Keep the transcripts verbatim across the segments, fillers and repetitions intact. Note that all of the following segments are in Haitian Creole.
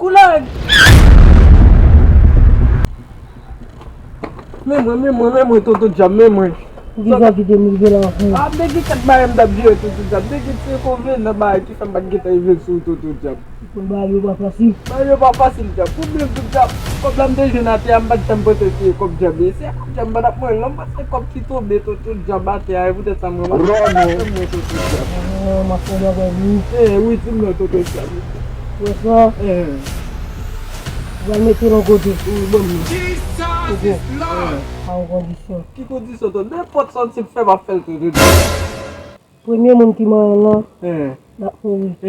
Koulèg! Men mwen, men mwen, men mwen, Toto Dyab, men mwen. Ou gen zòt ki te rive la, frè. A, m te gen kèk bagay m t ap jere, Toto Dyab. M te gen ti enkonvenyan bagay ki fè m pa t gentan rive sou ou, Toto Dyab. Bon, bagay yo pa fasil. Bagay yo pa fasil, Dyab. Pou byen di w, Dyab, kòb la m te jwenn atè a, m pa t janm panse se kòb Dyab ye. Se kòb Dyab m pa t ap mwen, lè m panse kòb ki tonbe, Toto Dyab, atè a, e poutèt sa mwen pa t ap mwen, Toto Dyab. Ah, m ap fè bagay, wi. Eh, wi, di m non, Toto Dyab. Wè sa? Eh. Ou pral mete l yon kote. Wi, ban m li. Koko. Eh. A yon kondisyon. Ki kondisyon, Toto? Nenpòt sa w di m fè, m ap fè l, Toto Dyab. Premye moun ki manyen l lan, eh, l ap mouri. Eh.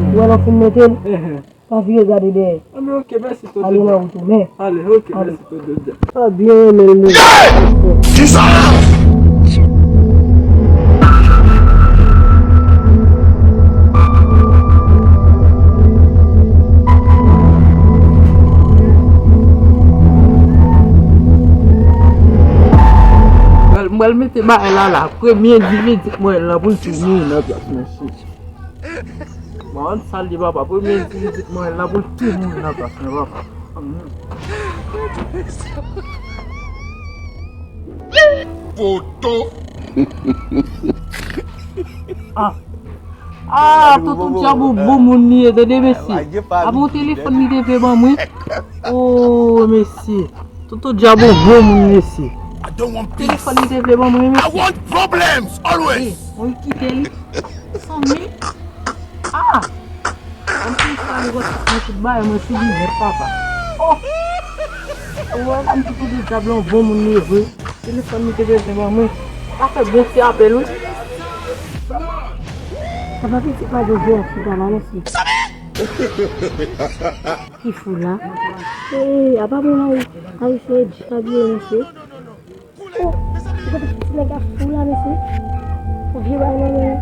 Ou wè lè w fin mete l, eh, pa vire gade dèyè. Anben, oke, mèsi, Toto Dyab. Ale nan wout ou, men. Ale, oke, ale, mèsi, Toto Dyab. Sa byen renmen l, men. Kisa? Mwen, mwen mete bagay la la. Premye endividi k manyen l lan pou l tou mouri nan plas mwen, chich. Bon, ann salye papa. Premye endividi k manyen l lan pou l tou mouri nan plas mwen, papa. Poto. Ah. Ah, Toto Dyab, bon moun li ye, tande, mesye. A bon, telefòn li te vle ban mwen. Oh, mesye. Toto Dyab, bon moun, mesye. Telefòn li te vle ban mwen, mesye. Eh, mwen kite li. Sanmi. Ah! Ann fin pale wòt mwen tout bagay, mwen sou li nèt, papa. Oh! Ou wè la, m di Toto Dyab la, yon bon moun li ye vre. Telefòn li te bezwen ban mwen. Sa fè bon ti apèl, wi. Papa pitit la, jodi a, fou la, mesye. Ki fou la? Eh, apa bon la, wi. Ayisyen e djab yo, mesye. Oh, ou kote ti nèg ap fou la, mesye? Ou vye bay nan men.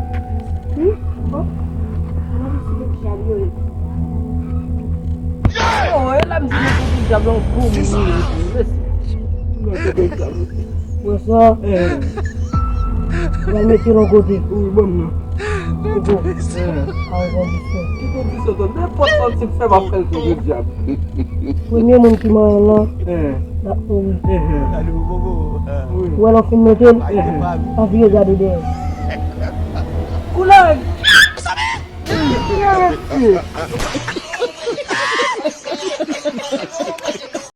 Hmm? Oh, ala mesye de djab yo ye. Oh, e la m di nou Toto Dyab la, yon bon moun li ye, mesye, mesye. Mwen Toto Dyab. Wè sa? Eh. Ou pral mete l yon kote. Wi, ban m nan. Koko. Eh. A yon kondisyon. Ki kondisyon, Toto? Nenpòt sa w di m fè, m ap fè l, Toto Dyab. Premye moun ki manyen l lan, eh, l ap mouri. Eh, eh. Wi. Ou wè lè w fin mete l, eh, pa vire gade dèyè. Koulèg!